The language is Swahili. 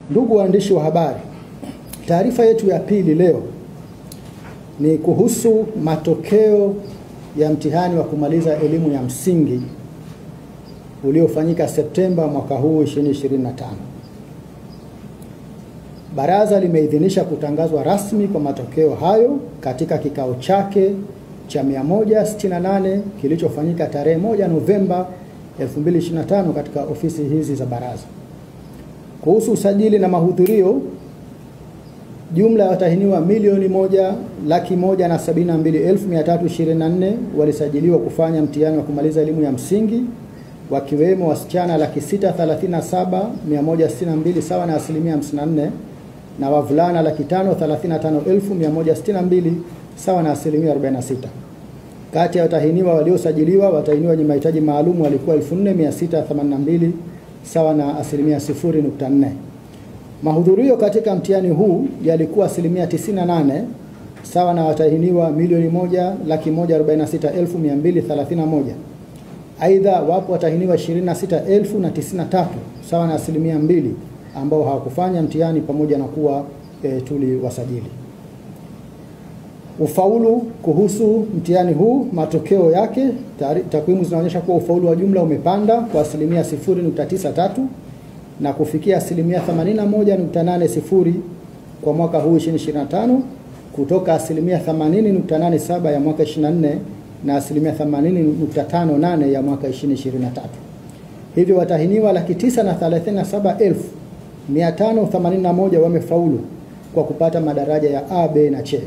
Ndugu waandishi wa habari, taarifa yetu ya pili leo ni kuhusu matokeo ya mtihani wa kumaliza elimu ya msingi uliofanyika Septemba mwaka huu 2025. Baraza limeidhinisha kutangazwa rasmi kwa matokeo hayo katika kikao chake cha 168 kilichofanyika tarehe 1 Novemba 2025 katika ofisi hizi za baraza. Kuhusu usajili na mahudhurio, jumla ya watahiniwa 1,172,324 walisajiliwa kufanya mtihani wa kumaliza elimu ya msingi, wakiwemo wasichana 637,162 sawa na asilimia 54 na wavulana 535,162 sawa na asilimia 46. Kati ya watahiniwa waliosajiliwa, watahiniwa wenye mahitaji maalum walikuwa 4,682 sawa na asilimia 0.4. Mahudhurio katika mtihani huu yalikuwa asilimia 98 sawa na watahiniwa 1,146,231. Aidha, wapo watahiniwa 26,093 sawa na asilimia 2 ambao hawakufanya mtihani pamoja na kuwa tuliwasajili. Ufaulu kuhusu mtihani huu, matokeo yake, takwimu zinaonyesha kuwa ufaulu wa jumla umepanda kwa asilimia 0.93 na kufikia asilimia 81.80 kwa mwaka huu 2025 kutoka asilimia 80.87 ya mwaka 24 na asilimia 80.58 ya mwaka 2023. Hivyo watahiniwa 937,581 wamefaulu kwa kupata madaraja ya A, B na C.